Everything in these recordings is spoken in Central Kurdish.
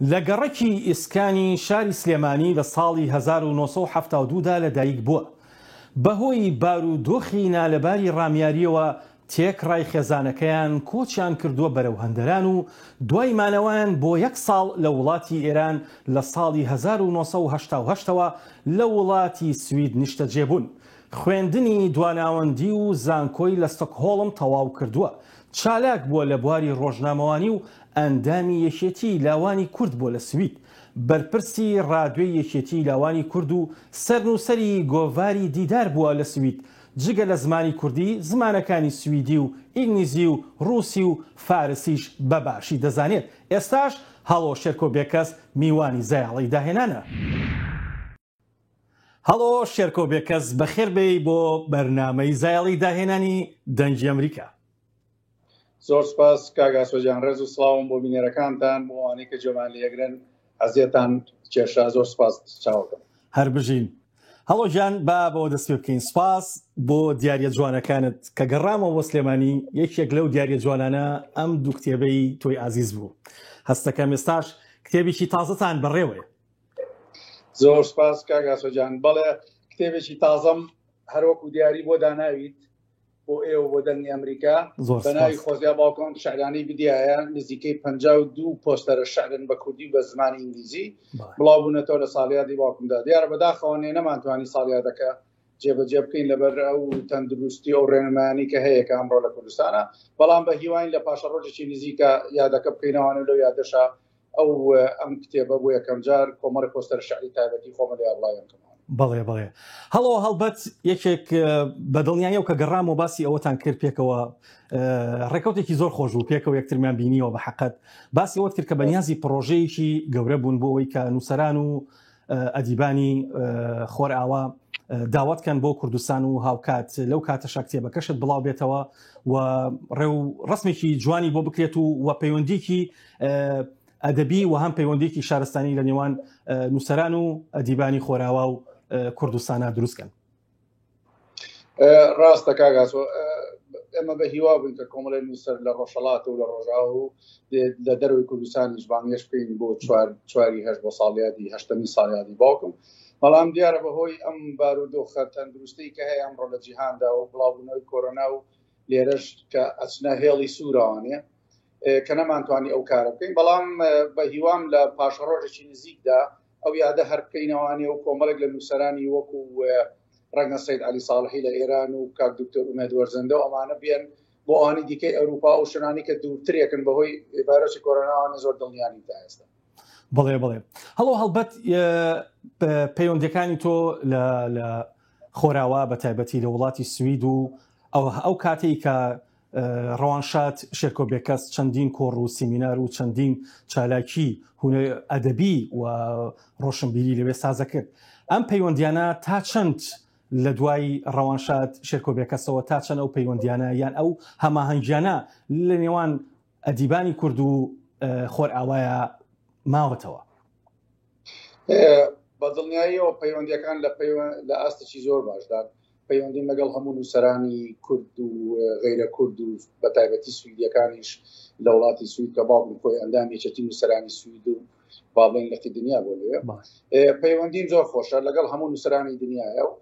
لە گەڕەکی ئیسکانی شاری سلێمانی لە ساڵی 1972 دا لەدایک بووە. بەهۆی بارودۆخی نالەباری ڕامیارییەوە تێکڕای خێزانەکەیان کۆچیان کردووە بەرەو هەندەران و دوای مانەوەیان بۆ یەک ساڵ لە وڵاتی ئێران لە ساڵی 1988 ەوە لە وڵاتی سوید نیشتەجێ بوون. خوێندنی دواناوەندی و زانکۆی لە ستۆکهۆڵم تەواو کردووە. چالاک بووە لە بواری ڕۆژنامەوانی و ئەندامی یەکێتیی لاوانی کورد بووە لە سوید. بەرپرسی ڕادیۆی یەکێتیی لاوانی کورد و سەرنووسەری گۆڤاری دیدار بووە لە سوید. جگە لە زمانی کوردی، زمانەکانی سویدی و ئینگلیزی و ڕووسی و فارسیش بە باشی دەزانێت. ئێستاش هەڵۆ شێرکۆ بێکەس میوانی زایەڵەی داهێنانە. هەڵۆ شێرکۆ بێکەس بەخێر بێی بۆ بەرنامەی زایەڵی داهێنانی دەنگی ئەمریکا. زۆر سپاس کاک ئاسۆ گیان ڕێز و سڵاوم بۆ بینەرەکانتان بۆ ئەوانەی کە گوێمان لێگرن ئەزیەتان کێشا زۆر سپاس چاوەکەم. هەر بژین هەڵۆ گیان با بەوە دەست پێ بکەین سپاس بۆ دیاریە جوانەکانت کە گەڕامەوە بۆ سلێمانی یەکێک لەو دیاریە جوانانە ئەم دوو کتێبەی تۆی ئازیز بوو هەستەکەم ئێستاش کتێبێکی تازەتان بەڕێوەیە. زۆر سپاس کاک ئاسۆ گیان بەڵێ کتێبێکی تازەم هەروەکو دیاری بۆ داناویت بۆ ئێوە بۆ دەنگی ئەمریکا بە ناوی خۆزیا باوکم شعرانەی بدیایە نزیکەی 52 پۆستەرە شعرن بە کوردی و بە زمانی ئینگلیزی بڵاو بوونەتەوە لە ساڵیادی باوکمدا دیارە بەداخەوە نێ نەمانتوانی ساڵیادەکە جێبەجێ بکەین لەبەر ئەو تەندروستی ئەو ڕێنمایانی کە هەیە کە ئەمڕۆ لە کوردستانە بەڵام بە هیواین لە پاشە ڕۆژێکی نزیکە یادەکە بکەینەوانە لەو یادەشە ئەو ئەم کتێبە بۆ یەکەم جار کۆمەڵی پۆستەر شعری تایبەتی خۆمە لێ بڵاویان کردەوە. بەڵێ بەڵێ هەڵۆ هەڵبەت یەکێک بە دڵنیاییەوە کە گەڕام و باسی ئەوەتان کرد پێکەوە ڕێکەوتێکی زۆر خۆش بوو پێکەوە یەکترمان بینیەوە بە حەقەت باسی ئەوەت کرد کە بەنیازی پڕۆژەیەکی گەورە بوون بۆ ئەوەی کە نووسەران و ئەدیبانی خۆرئاوا داوەت کەن بۆ کوردستان و هاوکات لەو کاتەشا کتێبەکەشت بڵاو بێتەوە و ڕێ و ڕسمێکی جوانی بۆ بکرێت و و پەیوەندیکی ئەدەبی و هەم پەیوەندیکی شارستانی لە نێوان نووسەران و ئەدیبانی خۆراوا و کوردستانە دروستکەن. ڕاستە کاک ئاسۆ ئێمە بە هیوا بووین کە کۆمەڵی نووسەر لە ڕۆژهەڵات و لە ڕۆژاو و لە دەرەوەی کوردستانیش بانگێشت بکەین بۆ چوار چواری هەشت بۆ ساڵیادی هەشتەمین ساڵیادی باوکم بەڵام دیارە بەهۆی ئەم بارودۆخە تەندروستی کە هەیە ئەمڕۆ لە جیهاندا و بڵاوبوونەوەی کۆرۆنا و لێرەش کە ئەچنە هێڵی سوورەوانێ کە نەمانتوانی ئەو کارە بکەین بەڵام بە هیوام لە پاشەڕۆژێکی نزیکدا ئەو یادە هەر بکەینەوانێ و کۆمەڵێک لە نووسەرانی وەکو ڕەنگە سید علی ساڵحی لە ئێران و کاک دکتۆر ئومێد وەرزەندە و ئەمانە بێن بۆ ئەوانی دیکەی ئەوروپا ئەو شوێنانی کە دوورترێکن بەهۆی ڤایرۆسی کۆرۆناوانە زۆر دڵنیانین تا ئێستا. بەڵێ بەڵێ هەڵۆ هەڵبەت پەیوەندەکانی تۆ لە لە خۆراوا بە تایبەتی لە وڵاتی سوید و ئەو ئەو کاتێک کە ڕەوانشاد شێرکۆ بێکەس چەندین کۆڕ و سیمینار و چەندین چالاکی هونەر ئەدەبی و ڕۆشنبیری لەوێ سازە کرد ئەم پەیوەندیانە تا چەند لە دوای ڕەوانشاد شێرکۆ بێکەسەوە تا چەند ئەو پەیوەندیانە یان ئەو هەماهەنگیانە لە نێوان ئەدیبانی کورد و خۆرئاوایە ماوەتەوە؟ بە دڵنیاییەوە پەیوەندیەکان لە لە ئاستێکی زۆر باشدان پەیوەندیم لەگەڵ هەموو نووسەرانی کورد و غیرە کورد و بە تایبەتی سویدیەکانیش لە وڵاتی سوید کە باوکم خۆی ئەندام یەکێتی نووسەرانی سوید و با بڵێن لقی دنیا بۆ لەوێ پەیوەندیم زۆر خۆشە لەگەڵ هەموو نووسەرانی دنیاە و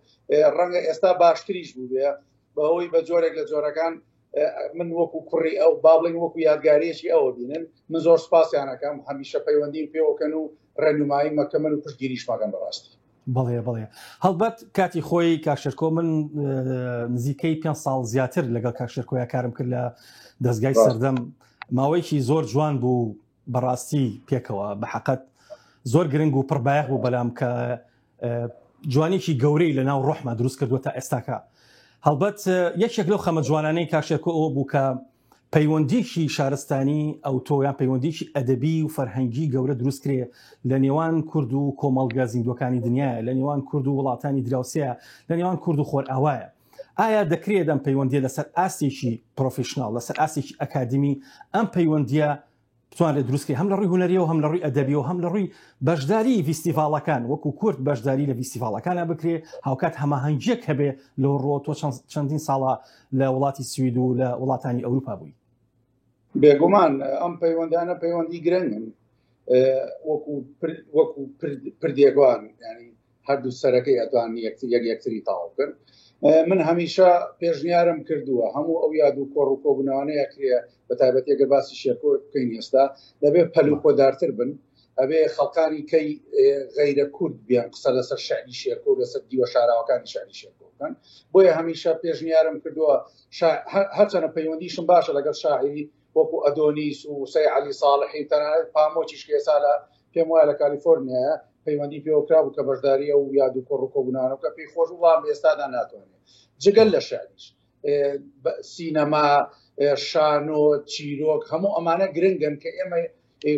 ڕەنگە ئێستا باشتریش بووبێ بەهۆی بە جۆرێک لە جۆرەکان من وەکو کوڕی ئەو با بڵین وەکو یادگاریەکی ئەوە بینن من زۆر سپاسیانەکەم هەمیشە پەیوەندیم پێوەکەن و ڕێنمایی مەکە من و پشتگیریشمەکەن بەڕاستی. بەڵێ بەڵێ هەڵبەت کاتی خۆی کاک شێرکۆ من نزیکەی پێ ساڵ زیاتر لەگەڵ کاک شێرکۆیا کارم کرد لە دەستگای سەردەم ماوەیەکی زۆر جوان بوو بەڕاستی پێکەوە بە حەقەت زۆر گرنگ و پڕبایەخ بوو بەلام کە جوانێکی گەورەی لە ناو ڕۆحما دروست کردووە تا ئێستاکە هەڵبەت یەکێک لەو خەمە جوانانەی کاک شێرکۆ ئەوە بوو کە پەیوەندیکی شارستانی ئەوتۆ یان پەیوەندیکی ئەدەبی و فەرهەنگی گەورە دروست کرێ لە نێوان کورد و کۆمەڵگە زیندوەکانی دنیاە لە نێوان کورد و وڵاتانی دراوسەیە لە نێوان کورد و خۆرئاوایە ئایا دەکرێت ئەم پەیوەندیە لەسەر ئاستێکی پرۆفیشناڵ لەسەر ئاستێکی ئەکادمی ئەم پەیوەندیە بتوانرێت دروست کرێت هەم لە ڕووی هونەریەوە هەم لە ڕووی ئەدەبیەوە هەم لە ڕووی بەشداری ڤیستیڤاڵەکان وەکو کورد بەشداری لە ڤیستیڤاڵەکانە بکرێ هاوکات هەماهەنگیەک هەبێ لەو ڕۆ تۆ چەندین ساڵە لە وڵاتی سوید و لە وڵاتانی ئەوروپا بووی. بێگومان ئەم پەیوەندانە پەیوەندی گرنگن. وەکو وەکو پردێگوان ینی هەردوو سەرەکەی ئەتوان یەکتر یەک یەکتری تاو بکەن. من هەمیشە پێشنیارم کردووە هەموو ئەو یاد و کۆڕ و کۆبوونەوانەیە ئەکرێ بە تایبەتی ئەگەر باسی شێرکۆ بکەین ئێستا دەبێ پەل و پۆدارتر بن، ئەبێ خەڵکانی کەی غەیرە کورد بیان قسە لەسەر شعری شێرکۆ و لەسەر دیوە شاراوەکانی شعری شێرکۆ بکەن. بۆیە هەمیشە پێشنیارم کردووە هەرچەنە پەیوەندیشم باشە لەگەڵ شاعری وەکو ئەدۆنیس و سەی عەلی ساڵحی و تەنانەت پامۆچیش کە ئێستا لە پێم وایە لە کالیفۆرنیایە پەیوەندی پێوە کرابوو کە بەشداری ئەو یاد و کۆڕ و کۆبوونانە بکە پێی خۆش بوو بەڵام لە ئێستادا ناتوانێت جگەل لە شعریش سینەما شانۆ چیرۆک هەموو ئەمانە گرنگن کە ئێمە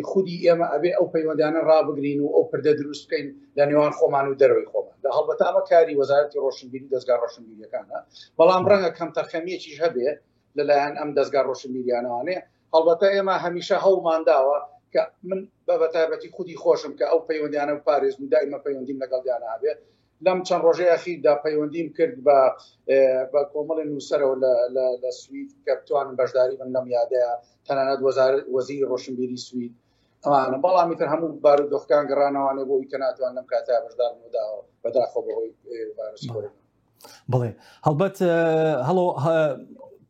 خودی ئێمە ئەبێ ئەو پەیوەندانە ڕابگرین و ئەو پردە دروست بکەین لە نێوان خۆمان و دەرەوەی خۆمان لە هەڵبەتە ئەمە کاری وەزارەتی ڕۆشنبیری دەزگا ڕۆشنبیریەکانە بەڵام ڕەنگە کەم تەرخەمیەکیش هەبێ لەلایەن ئەم دەزگا ڕۆشنبیریانەوانێ هەڵبەتە ئێمە هەمیشە هەوڵمان داوە کە من بە بەتایبەتی خودی خۆشم کە ئەو پەیوەندیانە بپارێزم و دایمە پەیوەندیم لەگەڵیانە هەبێ لەم چەند ڕۆژەی ئەخیردا پەیوەندیم کرد بە بە کۆمەڵی نووسەرەوە لە سوید کە بتوانن بەشداری بن لەم یادەیە تەنانەت وەزیری ڕۆشنبیری سوید ئەمانە بەڵام ئیتر هەموو بارودۆخەکان گەڕانەوانێ بۆ ئەوی کە ناتوان لەم کاتە بەشدار بن و بەداخەوە بەهۆی ڤایرۆسی کۆرۆنا. بڵێ هەڵبەت هەڵۆ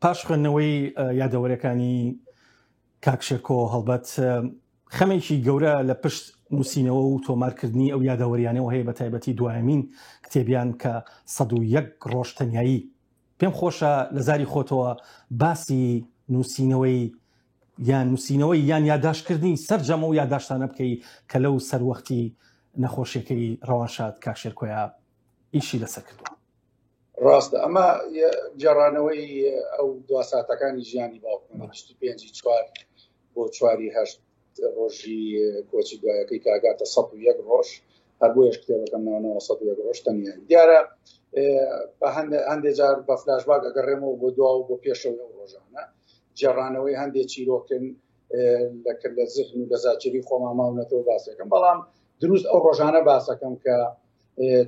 پاش خوێندنەوەی یادەوەرەکانی کاک شێرکۆ هەڵبەت خەمێکی گەورە لە پشت نووسینەوە و تۆمارکردنی ئەو یادەوەریانەوە هەیە بە تایبەتی دوایەمین کتێبیان کە 101 ڕۆژ تەنایی پێم خۆشە لە زاری خۆتەوە باسی نووسینەوەی یان نووسینەوەی یان یاداشتکردنی سەرجەم و یاداشتانە بکەی کە لەو سەروەختی نەخۆشیەکەی ڕەوانشاد کاک شێرکۆیا ئیشی لەسەر کردووە. ڕاستە ئەمە گێڕانەوەی ئەو دوا ساتەکانی ژیانی باوکمە 25 چوار بۆ چواری هەشت ڕۆژی کۆچی دوایەکەی کاگاتە 101 ڕۆژ هەر بۆیەش کتێبەکەم ناونەوە 101 ڕۆژ تەنیا دیارە بە هەندێک جار بە فلاشباک ئەگەڕێمەوە بۆ دوا و بۆ پێشەوەی ئەو ڕۆژانە گێڕانەوەی هەندێک چیرۆکن لە کرد لە زهن و لە زاکری خۆما ماونەتەوە باسەکەم بەڵام دروست ئەو ڕۆژانە باسەکەم کە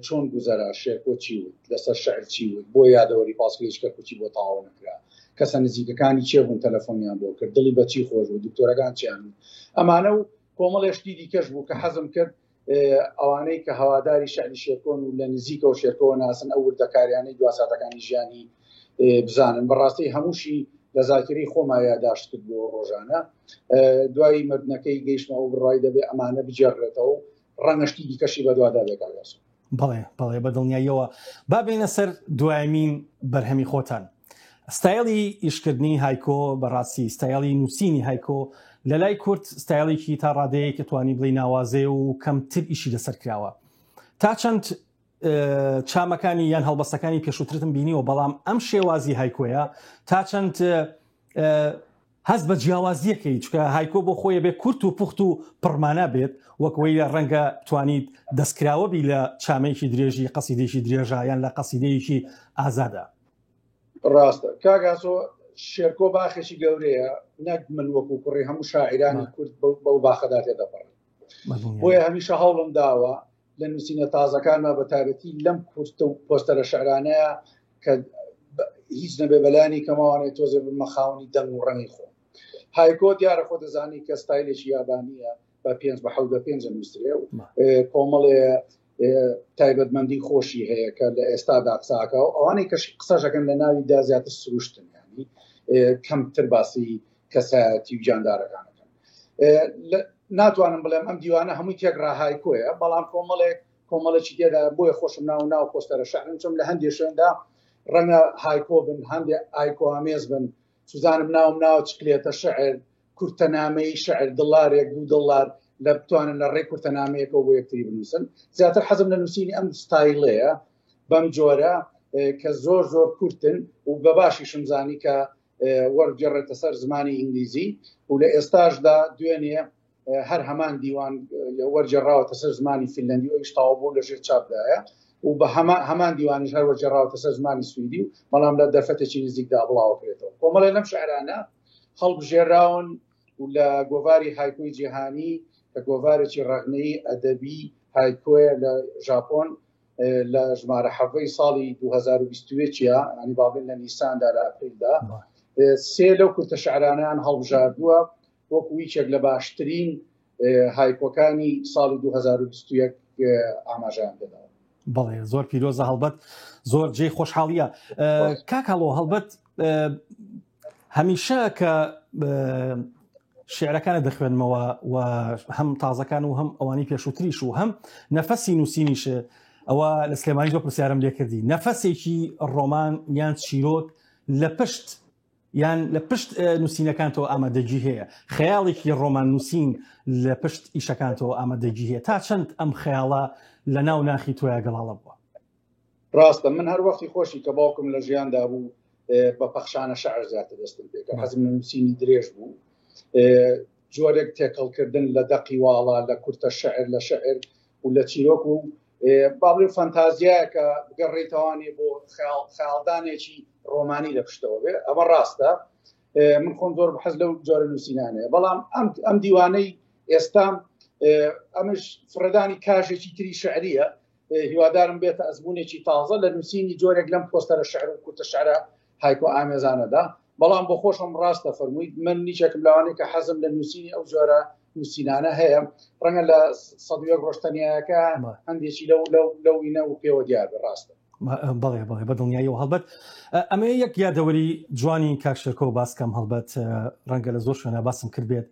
چۆن گوزەرا شێرکۆ چی وت لەسەر شعر چی وت بۆ یادەوەری پاسکیلیش کەرکوکی بۆ تەواو نەکرا کەسە نزیکەکانی چێ بوون تەلەفۆنیان بۆ کرد دڵی بەچی خۆش بوو دکتۆرەکان چیان وت ئەمانە و کۆمەڵێ شتی دیکەش بوو کە حەزم کرد ئەوانەی کە هەواداری شعری شێرکۆن و لە نزیکەوە شێرکۆوە ناسن ئەو وردەکاریانەی دوا ساتەکانی ژیانی بزانن بەڕاستی هەمووشی لە زاکری خۆما یاداشت کرد بۆ ڕۆژانە دوای مردنەکەی گەیشتمە ئەو بڕای دەبێ ئەمانە بگێڕێتەوە ڕەنگە شتی دیکەشی بەدوادا بێ کاک ئاسۆ. بەڵێ بەڵێ بە دڵنیاییەوە. با بێینە سەر دوایەمین بەرهەمی خۆتان. ستایڵی ئیشکردنی هایکۆ بەڕاستی ستایڵی نووسینی هایکۆ لە لای کورد ستایڵێکی تا ڕادەیەک توانی بڵێی ناوازەیە و کەمتر ئیشی لەسەر کراوە. تا چەند چامەکانی یان هەڵبەستەکانی پێشووترتم بینیوە بەڵام ئەم شێوازی هایکۆیە تا چەند هەست بە جیاوازییەکەی چونکە هایکۆ بۆ خۆی ئەبێ کورت و پوخت و پڕمانا بێت وەک وەی لە ڕەنگە توانیت دەستکراوە بی لە چامەیەکی درێژی قەسیدەیەکی درێژە یان لە قەسیدەیەکی ئازادا. ڕاستە کاک ئاسۆ شێرکۆ باخێکی گەورەیە نەک من وەکو کوڕی هەموو شاعیرانی کورد بەو باخەدا تێدەپەڕن بۆیە هەمیشە هەوڵم داوە لە نووسینە تازەکانما بە تایبەتی لەم کورتە و پۆستەرە شعرانەیە کە هیچ نەبێ بەلانی کەمەوانێت تۆزێ بمە خاوەنی دەنگ و ڕەنگی خۆم هایکۆ دیارە خۆ دەزانی کە ستایلێکی یابانیە بە پێنج بە حەوت بە پێنج نووسرێ و کۆمەڵێ تایبەتمەندی خۆشی هەیە کە لە ئێستادا قساکە و ئەوانەی کەش قسەشەکەن لە ناویدا زیاتر سروشتن ینی کەمتر باسی کەسایەتی و گیاندارەکانەکەن ناتوانم بڵێم ئەم دیوانە هەمووی تێکڕا هایکۆیە بەڵام کۆمەڵێک کۆمەڵێکی تێدا بۆیە خۆشم ناو ناو پۆستەرە شعرم چم لە هەندێک شوێندا ڕەنگە هایکۆ بن هەندێک ئایکۆ ئامێز بن سوزانم ناوم ناوە چکلێتە شعر کورتەنامەی شعر دڵارێک دوو دڵار لە بتوانن لە ڕێ کورتەنامەیەکەوە بۆ یەکتری بنووسن زیاتر حەزم لە نووسینی ئەم ستایلەیە بەم جۆرە کە زۆر زۆر کورتن و بە باشیشم زانی کە وەرگێڕێتە سەر زمانی ئینگلیزی و لە ئێستاشدا دوێنێ هەر هەمان دیوان وەرگێڕاوەتە سەر زمانی فینلەندی و ئەویش تەواو بوو لە ژێر چاپدایە و بە هەمان دیوانیش هەر وەرگێڕاوەتە سەر زمانی سویدی و بەڵام لە دەرفەتێکی نزیکدا بڵاوەکرێتەوە کۆمەڵێ لەم شعرانە هەڵبژێراون و لە گۆڤاری هایکۆی جیهانی کە گۆڤارێکی ڕەخنەیی ئەدەبی هایکۆیە لە ژاپۆن لە ژمارە حەڤەی ساڵی 2021 ینی بابن لە نیساندا لە ئەپریلدا سێ لەو کورتە شعرانیان هەڵبژاردووە وەکو یەکێک لە باشترین. هایکۆکانی ساڵی 2021 ئاماژەیان پێداوە. بەڵێ زۆر پیرۆزە هەڵبەت زۆر جێی خۆشحاڵیە کاک هەڵۆ هەڵبەت هەمیشە کە شعرەکانە دەخوێنمەوە و هەم تازەکان و هەم ئەوانی پێشووتریش و هەم نەفەسی نووسینیش ئەوە لە سلێمانی زۆر پرسیارم لێکردی نەفەسێکی ڕۆمان یان چیرۆک لە پشت یان لە پشت نووسینەکانتەوە ئامادەگی هەیە خەیاڵێکی ڕۆمان نووسین لە پشت ئیشەکانتەوە ئامادەگی هەیە تا چەند ئەم خەیاڵە لە ناو ناخی تۆیا گەڵاڵە بووە؟ ڕاستە من هەر وەختی خۆشی کە باوکم لە ژیاندا بوو بە پەخشانە شعر زیاتر دەستم پێکرد حەزم لە نووسینی درێژ بوو جۆرێک تێکەڵکردن لە دەقی واڵا لە کورتە شعر لە شعر و لە چیرۆک و با بڵێم فەنتازیایەکە بگەڕێیتەوانێ بۆ خەیاڵدانێکی ڕۆمانی لە پشتەوە بێ ئەمە ڕاستە من خۆم زۆر حەز لەو جۆرە نووسینانەیە بەڵام ئەم ئەم دیوانەی ئێستا ئەمش فڕێدانی کاژێکی تری شعریە هیوادارم بێتە ئەزمونێکی تازە لە نووسینی جۆرێک لەم پۆستەرە شعر و کورتە شعرە هایکۆ ئامێزانەدا بەڵام بۆ خۆشم ڕاستە فەرموویت من نیچێکم لەوانەیە کە حەزم لە نووسینی ئەو جۆرە نووسینانە هەیە ڕەنگە لە 101 ڕۆژ تەنیایەکە هەندێکی لەو لەو لەو وینە و پێوە دیار بێ ڕاستە. بەڵێ بەڵێ بە دڵنیاییەوە هەڵبەت ئەمە یەک یادەوەری جوانی کاک شێرکۆ باس کەم هەڵبەت ڕەنگە لە زۆر شوێنە باسم کرد بێت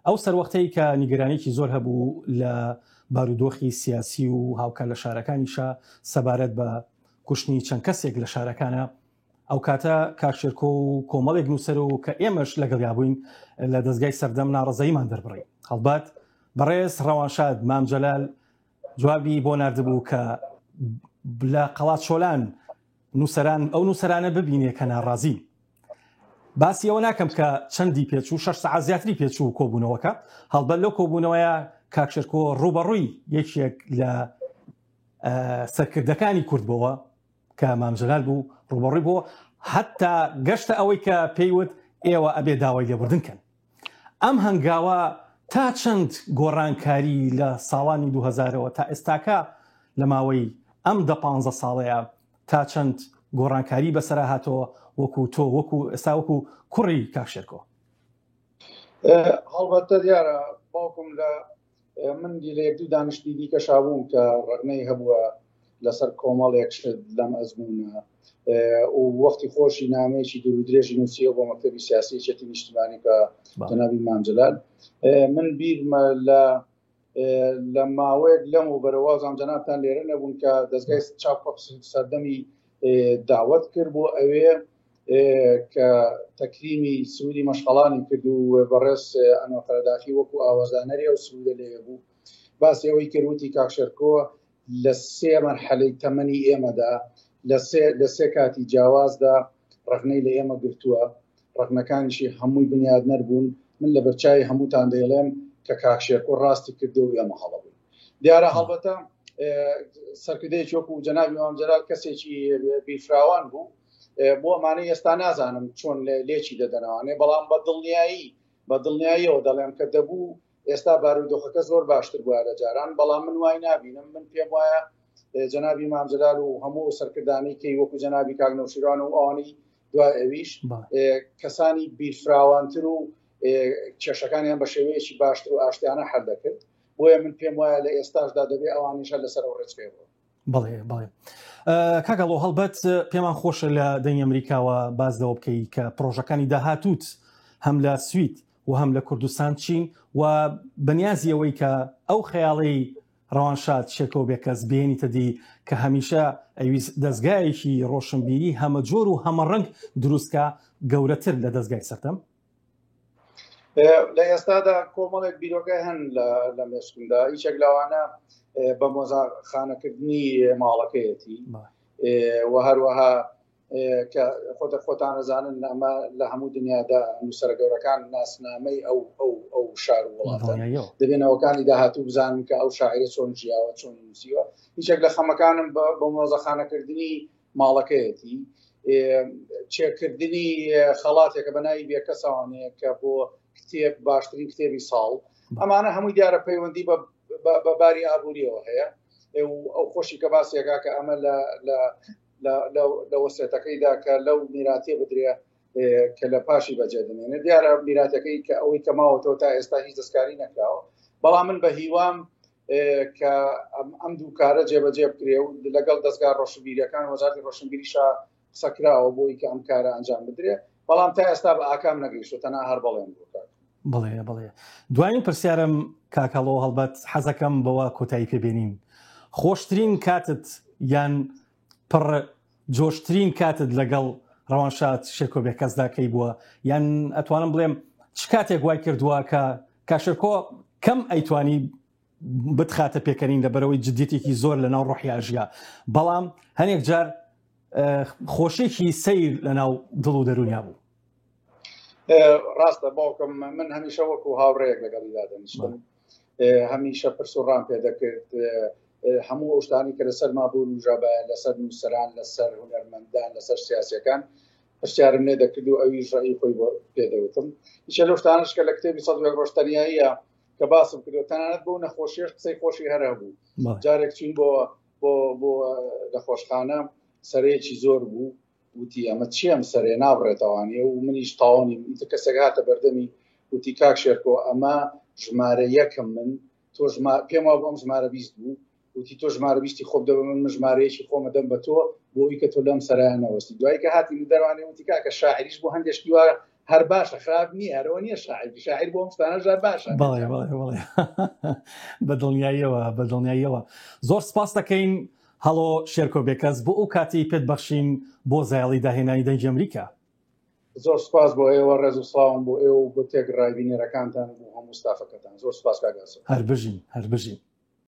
ئەو سەروەختەی کە نیگەرانێکی زۆر هەبوو لە بارودۆخی سیاسی و هاوکار لە شارەکانیشە سەبارەت بە کوشتنی چەند کەسێک لە شارەکانە ئەو کاتە کاک شێرکۆ و کۆمەڵێک نووسەر و کە ئێمەش لەگەڵیا بووین لە دەستگای سەردەم ناڕەزاییمان دەربڕی هەڵبەت بەڕێز ڕەوانشاد مام جەلال جوابی بۆ ناردبوو کە لە قەڵاچۆلان نووسەران ئەو نووسەرانە ببینێ کە ناڕازین باسی ئەوە ناکەم کە چەندی پێچوو شەش سەعات زیاتری پێچوو کۆبوونەوەکە هەڵبەت لەو کۆبوونەوەیە کاک شێرکۆ ڕووبەڕووی یەکێک لە سەرکردەکانی کورد بۆوە کە مام جەلال بوو ڕوبەڕووی بۆ حتا گەشتە ئەوەی کە پێیوت ئێوە ئەبێ داوای لێبوردن کەن ئەم هەنگاوە تا چەند گۆڕانکاری لە ساڵانی 2000ەوە تا ئێستاکە لە ماوەی ئەم دە پ ساڵەیە تا چەند گۆڕانکاری بەسەرا هاتەوە وەکو تۆ وەکو ئێستا وەکو کوڕی کاک شێرکۆ؟ هەڵبەتە دیارە باوکم لە من لە یەک دوو دانیشتنی دیکەشا بووم کە ڕەخنەی هەبووە لەسەر کۆمەڵێک شت لەم ئەزموونە و وەختی خۆشی نامەیەکی دوور و درێژی نووسیەوە بۆ مەکتەبی سیاسی یەکێتی نیشتمانی کە جەنابی مام جەلال من بیرمە لە لە ماوەیەک لەم و بەرەوازام جەنابتان لێرە نەبوون کە دەستگای چاپ سەردەمی داوت کرد بۆ ئەوێ کە تەکریمی سرودی مەشخەڵانی کرد و بەڕێز ئەنوەر قەرەداخی وەکو ئاوازدانەری ئەو سرودە لەوێ بوو باسی ئەوەی کرد وتی کاک شێرکۆ لە سێ مەرحەلەی تەمەنی ئێمەدا لە سێ لە سێ کاتی جیاوازدا ڕەخنەی لە ئێمە گرتووە ڕەخنەکانیشی هەمووی بنیادنەر بوون من لە بەرچاوی هەمووتان دەیڵێم کە کاک شێرکۆ ڕاستی کردو و ئێمە هەڵە بووین دیارە هەڵبەتە سەرکردەیەکی وەکو جەنابی مام جەلال کەسێکی بیرفراوان بوو بۆ ئەمانەی ئێستا نازانم چۆن لێکی دەدەنەوانێ بەڵام بە دڵنیایی بە دڵنیاییەوە دەڵێم کە دەبوو ئێستا بارودۆخەکە زۆر باشتر بووە لە جاران بەڵام من وای نابینم من پێم وایە جەنابی مام جەلال و هەموو سەرکردانی کەی وەکو جەنابی کاک نەوشیروان و ئەوانەی دوای ئەویش کەسانی بیرفراوانتر و کێشەکانیان بە شێوەیەکی باشتر و ئاشتیانە حل دەکرد بۆیە من پێم وایە لە ئێستاشدا دەبێ ئەوانیش هەر لەسەر ئەو ڕێچکەیە بڕۆن. بەڵێ بەڵێ کاک ئەڵۆ هەڵبەت پێمان خۆشە لە دەنگی ئەمریکاوە باس لەوە بکەی کە پرۆژەکانی داهاتووت هەم لە سوید و هەم لە کوردستان چین و بەنیازی ئەوەی کە ئەو خەیاڵەی ڕەوانشاد شێرکۆ بێکەس بێنیتە دی کە هەمیشە ئەویست دەزگایەکی ڕۆشنبیری هەمەجۆر و هەمەڕەنگ دروستکا گەورەتر لە دەزگای سەردەم؟ لە ئێستادا کۆمەڵێک بیرۆکە هەن لە مێشکمدا هیچێک لەوانە بە مۆزاخانەکردنی ماڵەکەیەتی و هەروەها کە خۆتە خۆتان ئەزانن ئەمە لە هەموو دنیادا نووسەرە گەورەکان ناسنامەی ئەو ئەو ئەو شار و وڵاتە دەبێنەوەکانی داهاتوو بزانن کە ئەو شاعرە چۆن ژیاوە چۆن نووسیوە هیچێک لە خەمەکانم بە مۆزەخانەکردنی ماڵەکەیەتی چێکردنی خەڵاتێکە بە ناوی بێکەسەوانەیە کە بۆ کتێب باشترین کتێبی ساڵ ئەمانە هەمووی دیارە پەیوەندی بە باری ئابووریەوە هەیە ئەو خۆشی کە باسێکا کە ئەمە لە لە وەسێتەکەیدا کە لەو میراتیە بدرێ کە لە پاشی بەجێ دەمێنێت دیارە میراتەکەی کە ئەوەی کە ماوەتەوە تا ئێستا هیچ دەستکاری نەکراوە. بەڵام من بە هیوام کە ئەم دوو کارە جێبەجێ بکرێ و لەگەڵ دەستگا ڕۆشنبیریەکان وەزارتی ڕۆشنبیریشا قسە کراوە بۆی کە ئەم کارە ئەنجام بدرێ بەڵام تا ئێستا بە ئاکام نەگەیشتووە تەنها هەر بەڵێن بوو کاک. بڵێ بڵێ دوایین پرسیارم کاک هەڵۆ هەڵبەت حەزەکەم بەوە کۆتایی پێبێنین خۆشترین کاتت یان پڕ جۆشترین کاتت لەگەڵ ڕەوانشاد شێرکۆ بێکەسدا کەی بووە یان ئەتوانم بڵێم چ کاتێک وای کردووە کە کاشێرکۆ کەم ئەیتوانی بتخاتە پێکەنین لەبەرەوەی جدیتێکی زۆر لەناو ڕۆحی ئەژیا بەڵام هەنێک جار خۆشێکی سەیر لەناو دڵ و دەروونیا بوو. ڕاستە باوکم من هەمیشە وەکو هاوڕێیەک لەگەڵی دادەنیشتم هەمیشە پرس و ڕام پێ دەکرد هەموو ئەو شتانی کە لەسەر ما بوو ژابایە لەسەر نووسەران لەسەر هونەرمەندان لەسەر سیاسەکان پرسیارم لێ دەکرد و ئەویش ڕەئی خۆی بۆ پێدەوتم ئیشە لەو شتانش کە لە کتێبی 101 ڕۆژ تەنیاییە کە باسم کردو تەنانەت بۆ نەخۆشیش قسەی خۆشی هەر هەبوو جارێک چین بۆ بۆ بۆ نەخۆشخانە سەرەیەکی زۆر بوو وتی ئەمە چی ئەم سەرێ نابڕێتەوانێ و منیش تاوانی ئیتر کەسێک هاتە بەردەمی وتی کاک شێرکۆ ئەمە ژمارە یەکەم من تۆ پێم وا بوو ئەم ژمارە 20 بوو وتی تۆ ژمارە بیستی خۆم دە بە من من ژمارەیەکی خۆمە دەم بە تۆ بۆ ئەوی کە تۆ لەم سەرایە نەوەستی دوایی کە هاتین دەروانێ وتی کاکە شاعریش بۆ هەندێک شتی وا هەر باشە خراپ نییە هەرەوە نییە شاعیر شاعیر بۆ ئەم شتانە ژار باشە بەڵێ بەڵێ بەڵێ بە دڵنیاییەوە بە دڵنیاییەوە زۆر سپاس دەکەین هەڵۆ شێرکۆ بێکەس بۆ ئەو کاتەی پێت بەخشین بۆ زایەڵی داهێنانی دەنگی ئەمریکا. زۆر سپاس بۆ ئێوە ڕێز و سڵاوم بۆ ئێوە و بۆ تێکڕای بینەرەکانتان و بۆ هەموو ستافەکەتان زۆر سپاس کاک ئاسۆ. هەر بژین هەر بژین.